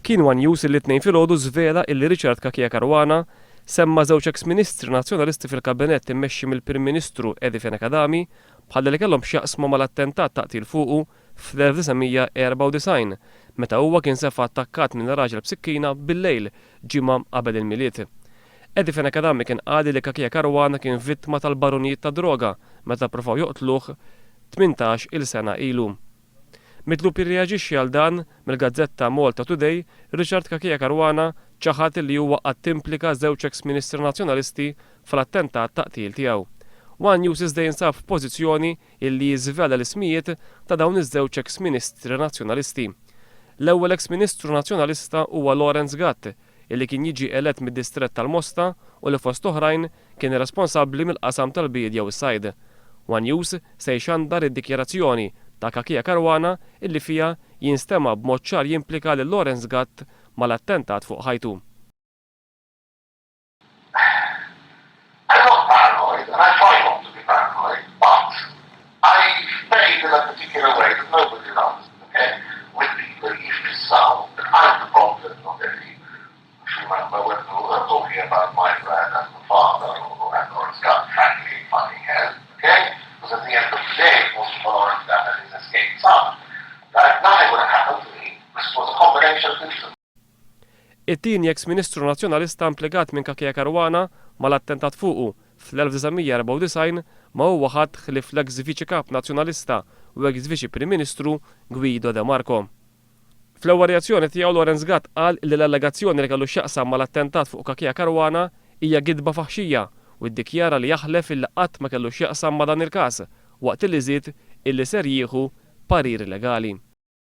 Kien one News illi t-Tnejn filgħodu żvela illi Richard Cachia Caruana semma żewġ eks Ministri Nazzjonalisti fil-Kabinett immexxi mill-Prim Ministru Eddie Fenech Adami bħala li kellhom x'jaqsmu mal-attentat ta' qtil fuqu fl-1994 meta huwa kien sefa' attakkat minn raġel b'sikkina bil-lejl ġimgħa qabel il-Milied. Eddie Fenech Adami kien qal li Cachia Caruana kien vittma tal-barunijiet tad-droga meta ppruvaw joqtluh 18 il sena ilu. Mitlub jirreaġixxi għal dan mill-gazzetta Malta Today, Richard Cachia Caruana ċaħad li huwa qatt implika żewġ eks Ministri Nazzjonalisti fl-attentat ta' qtil tiegħu. One News iżda jinsab f'pożizzjoni illi jiżvela l-ismijiet ta' dawn iż-żewġ eks Ministri Nazzjonalisti. L-ewwel eks Ministru Nazzjonalista huwa Lawrence Gatt, illi kien jiġi elett mid-distrett tal-Mosta u li fost oħrajn kien responsabbli mill-qasam tal-biedja u s-sajd. One News se jxandar id-dikjarazzjoni ta' Cachia Caruana illi fiha jinstema' b'mod ċar jimplika lil Lawrence Gatt mal-attentat fuq ħajtu. I'm not paranoid and I try not to be paranoid but I behave in a particular way that nobody loves, okay, with people jifissaw that I'm the problem not Eddie. Remember when we were talking about my dad and the father or and Lawrence Gatt, frankly fucking hell, okay? Because at the end of the day it wasn't for Lawrence Gatt and his escaped son that nothing would have happened to me, this was a combination of things. It-tieni eks Ministru Nazzjonalista implikat minn Cachia Caruana mal-attentat fuqu fl-1994 ma huwa ħadd ħlief l-eks Viċi Kap Nazzjonalista u eks Viċi Prim Ministru Guido de Marco. Fl-ewwel reazzjoni tiegħu Lawrence Gatt qal li l-allegazzjoni li kellu x'jaqsam mal-attentat fuq Cachia Caruana hija gidba faħxija u ddikjara li jaħlef illi qatt ma kellu x'jaqsam ma' dan il-każ waqt illi żied illi ser jieħu parir legali.